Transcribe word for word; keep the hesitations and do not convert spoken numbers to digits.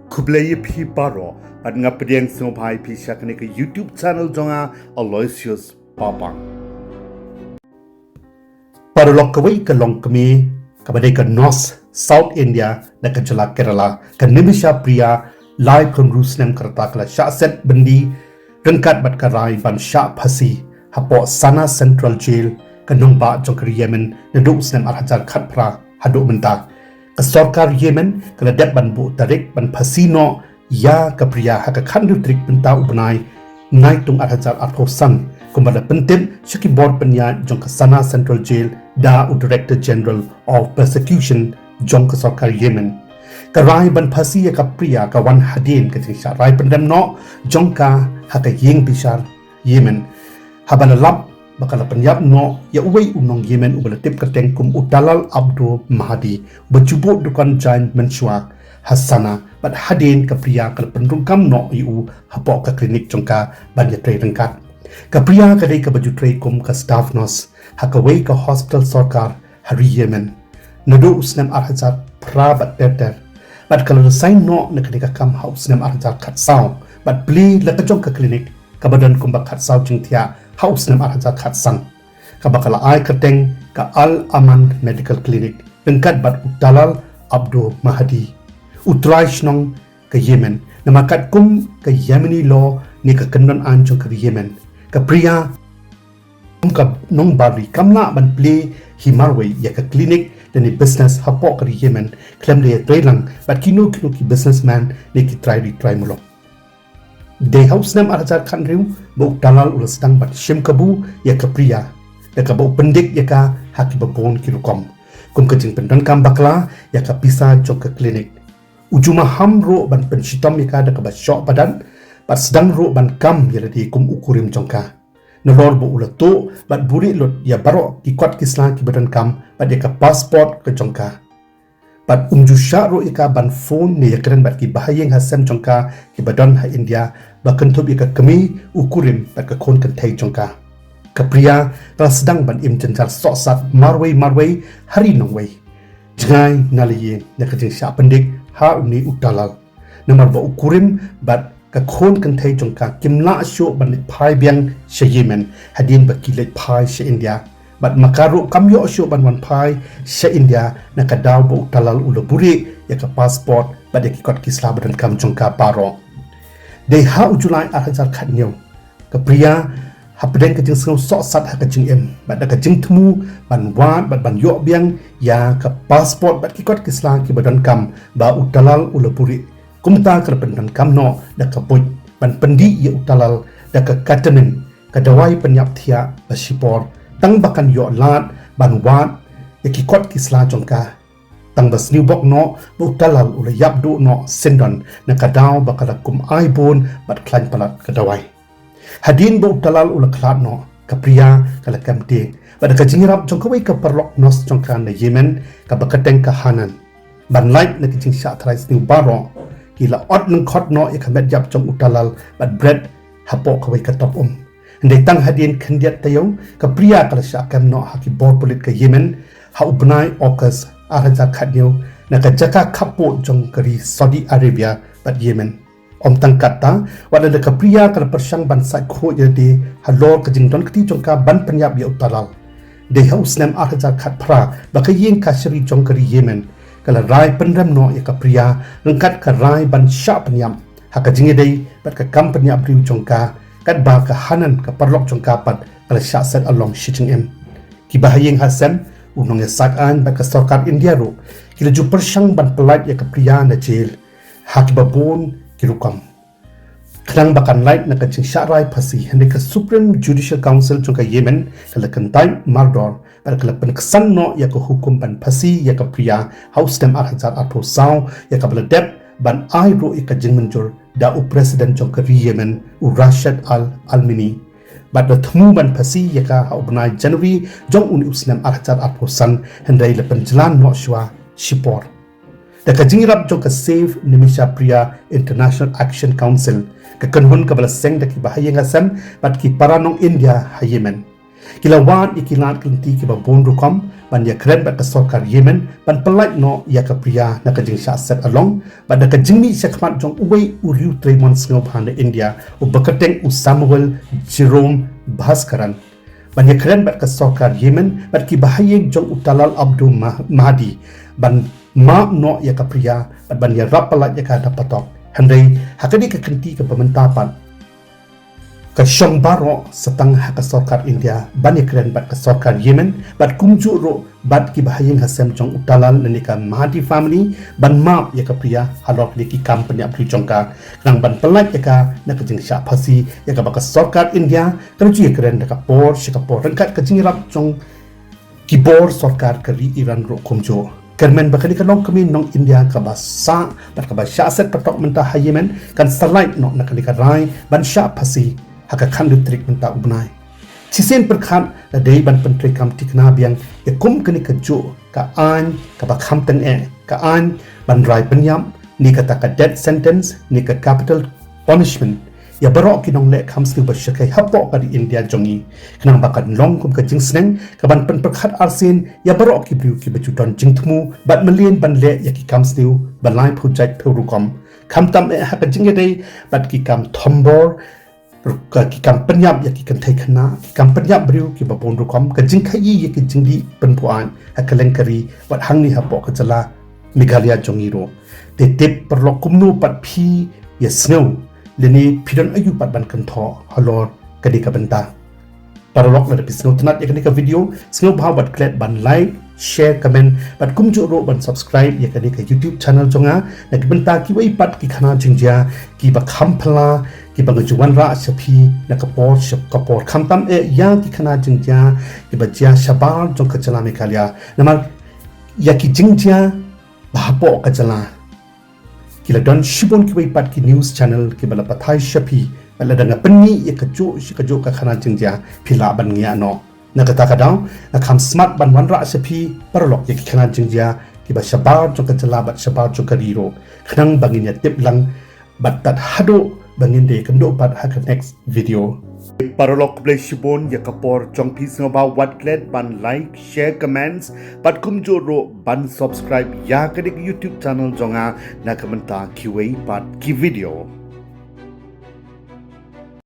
Khublei ïa phi baroh, bad nga pdiang sngewbha ïa phi sha kane ka YouTube channel jong nga, Aloysius Papang. Paralok, kawei ka longkmie kaba dei ka nurse South India na ka jylla Kerala, ka Nimisha Priya, laiphew hynriew snem ka rta, ka la shah set byndi ryngkat bad ka rai ban shah phasi hapoh Sanaa Central Jail, ka nongbah jong ka ri Yemen, naduh u snem ar hajar khatphra haduh mynta. Ka sorkar Yemen ka la dep ban buh tarik ban phasi noh ïa ka Priya ha ka khathynriew tarik mynta u bnai Naitung ar hajar arphew san, kumba la pyntip sha ki bor pynïaid jong ka Sanaa Central Jail da u Director General of Prosecution jong ka sorkar Yemen. Ka rai ban phasi ïa ka Priya ka wan hadien ka jingshah rai pynrem noh jong ka ha ka ïing bishar Yemen, haba la lap ba ka la pynïap noh ïa uwei u nong Yemen uba la tip kyrteng kum u Talal Abdul Mahdi, uba ju buh dukan jaiñ mynshuwa ha Sanaa, bad hadien ka Priya ka la pynrung kam noh ïa u hapoh ka klinik jong ka ban ïatrei ryngkat. Ka Priya ka dei kaba ju trei kum ka staff nurse ha kawei ka hospital sorkar ha ri Yemen naduh u snem ar hajar phra bad ter ter, bad ka la resign noh na kane ka kam ha u snem ar hajar khatsaw, bad plie la ka jong ka klinik kaba don kumba khatsaw jingthiah ha u snem ar hajar khatsan, kaba ka la ai kyrteng ka Al Aman Medical Clinic ryngkat bad u Talal Abdul Mahdi, u trai shnong ka Yemen. Namar katkum ka Yemeni law ne ka kyndon aiñ jong ka ri Yemen, ka Priya kum ka nongbar ri kam lah ban plie hi marwei ïa ka klinik lane business hapoh ka ri Yemen, khlem da ïatreilang bad kino kino ki businessman ne ki trai ri trai muluk. Dei ha u snem ar hajar khathynriew ba u Talal u la sdang ban shim kabu ïa ka Priya, da kaba u pyndik ïa ka ha kiba bun ki rukom, kum ka jingpyndonkam bakla ïa ka pisa jong ka klinik. U ju maham ruh ban pynshitom ïa ka da kaba shoh padat, bad sdang ruh ban kam ïa lade kum u kurim jong ka, nalor ba u la tuh bad buhrieh lut ïa baroh ki kot ki sla kiba donkam bad ïa ka passport ka jong ka. Bad um ju shah ruh ïa ka ban phone ne ïakren bad ki bahaïing hasem jong ka kiba don ha India, ba kynthup ïa ka kmie, u kurim bad ka khun kynthei jong ka. Ka Priya ka la sdang ban im jynjar sohsat marwei marwei ha ri nongwei, jngai na la ïing na ka jingshah pyndik ha une u Talal, namar ba u kurim bad ka khun kynthei jong ka kim lah shuh ban leit phai biang sha Yemen hadien ba ki leit phai sha India. Bad ma ka ruh kam ïoh shuh ban wan phai sha India na ka daw ba u Talal u la buhrieh ïa ka passport bad ïa ki kot ki sla ba donkam jong ka baroh. Dei ha u July ar hajar khathynñiew, ka Priya hapdeng ka jingsngew sohsat ha ka jingim bad da ka jingthmu ban wad bad ban ïoh biang ïa ka passport bad ki kot ki sla kiba donkam ba u Talal u la buhrieh, kumta ka la pyndonkam noh da ka buit ban pyndih ïa u Talal da ka ketamine, ka dawai pynïap thiah ba shipor, tang ba kan ïoh lad ban wad ïa ki kot ki sla jong ka. Tang ba sniewbok noh ba u Talal u la ïap duh noh syndon na ka daw ba ka la kum ai bun bad khlaiñ palat ka dawai. Hadien ba u Talal u la khlad noh, ka Priya ka la kem tieng bad da ka jingïarap jong kawei ka paralok nurse jong ka na Yemen kaba kyrteng ka Hanan, ban lait na ki jingshah tharai sniew baroh, ki la ot lyngkhot noh ïa ka met ïap jong u Talal bad bret hapoh kawei ka top um. Hynrei tang hadien khyndiat taïew, ka Priya ka la shah kem noh ha ki bor pulit ka Yemen ha u bnai August ar hajar khathynñiew na ka jaka khappud jong ka ri Saudi Arabia bad Yemen. Ym tang katta, wat lada ka Priya ka la pyrshang ban sait khuid ïa lade halor ka jingdon kti jong ka ban pynïap ïa u Talal, dei ha u snem ar hajar khatphra ba ka ïing kashari jong ka ri Yemen ka la rai pynrem noh ïa ka Priya ryngkat ka rai ban shah pynïap ha ka jingïadei bad ka kam pynïap briew jong ka, katba ka Hanan ka paralok jong ka pat ka la shah set along shi jingim. Ki bahaïing hasem, u nongïasaid aiñ bad ka sorkar India ruh ki la ju pyrshang ban pyllait ïa ka Priya na jail ha kiba bun ki rukom, khnang ba kan lait na ka jingshah rai phasi, hynrei ka Supreme Judicial Council jong ka Yemen ka la kyntait mardor bad ka la pynksan noh ïa ka hukum ban phasi ïa ka Priya ha u snem ar hajar arphew saw, ïa kaba la dep ban ai ruh ïa ka jingmynjur da u President jong ka ri Yemen, u Rashid Al Almini. Bad la thmu ban phasi ïa ka ha u bnai January jong une u snem ar hajar arphew san, hynrei la pynjlan noh shuwa shipor. Da ka jingïarap jong ka Save Nimisha Priya International Action Council, ka kynhun kaba la seng da ki bahaïing hasem bad ki para nong India ha Yemen, Ki la wad ïa ki lad ki lynti kiba bun rukom ban ïakren bad ka sorkar Yemen ban pyllait noh ïa ka Priya na ka jingshah set along bad da ka jingmih shakhmat jong uwei u riewtrei mon sngewbha na India uba kyrteng u Samuel Jerome Bhaskaran ban ïakren bad ka sorkar Yemen bad ki bahaïing jong u Talal Abdul Mah- Mahdi ban map noh ïa ka Priya bad ban ïarap pyllait ïa ka da patok. Hynrei ha kane ka kynti kaba mynta pat ka shong baroh satang ha ka sorkar India ban ïakren bad ka sorkar Yemen bad kumjuh ruh bad ki bahaïing hasem jong u Talal lane ka Mahdi family ban map ïa ka Priya halor kine ki kam pynïap briew jong ka khnang ban pyllait ïa ka na ka jingshah phasi ïa kaba ka sorkar India ka la ju ïakren da ka por sha ka por ryngkat ka jingïarap jong ki bor sorkar ka ri Iran ruh kumjuh. Kyrmen ba kane ka longkmie nong India kaba sah bad kaba shah set patok mynta ha Yemen kan sa lait noh na kane ka rai ban shah phasi ha ka khatlai tarik mynta u bnai. Shisien pyrkhat la dei ban pyntreikam thikna biang ïa kum kane kajuh ka aiñ kaba kham tyngeh, ka aiñ ban rai pynïap, ne kata ka death sentence ne ka capital punishment ïa baroh ki nongleh kham sniew ba shyrkhei hapoh ka ri India jong ngi, khnang ba kan long kum ka jingsneng kaban pynpyrkhat arsien ïa baroh ki briew kiba ju don jingthmu bad mlien ban leh ïa ki kam sniew ba laiphew jait phew rukom, khamtam eh ha ka jingïadei bad ki kam thombor, ruh ka ki kam pynïap ïa ki kynthei khynnah, ki kam pynïap briew kiba bun rukom, ka jingkhaïi ïa ki jingdih pynbuaid ha kylleng ka ri, wat hangne hapoh ka jylla Meghalaya jong ngi ruh. Te tip paralok kumno pat phi ïasngew lane phi don aïu pat ban kynthoh halor kane ka bynta. Paralok lada phi sngewtynnat ïa kane ka video, sngewbha wat klet ban like, share, comment bad kumjuh ruh ban subscribe ïa kane ka YouTube channel jong nga na ka bynta kiwei pat ki khana jingjia kiba kham phylla kiba nga ju wanrah sha phi na ka por sha ka por, khamtam eh ïa ki khana jingjia kiba jia shabar jong ka jylla Meghalaya. Namar ïa ki jingjia ba hapoh ka jylla ki la don shibun kiwei pat ki news channel kiba la pathai sha phi bad lada nga pynmih ïa kajuh shi kajuh ka khana jingjia phi lah ban ngiah noh. Na kata ka daw nga kham smat ban wanrah sha phi paralok ïa ki khana jingjia kiba shabar jong ka jylla bad shabar jong ka ri ruh khnang ba ngin ïa tip lang bad tad haduh ba ngin da ïakynduh pat ha ka next video. Paralok khublei shibun ïa ka por jong phi, sngewbha wat klet ban like, share, comments bad kumjuh ruh ban subscribe ïa kane ka YouTube channel jong nga na ka bynta kiwei pat ki video.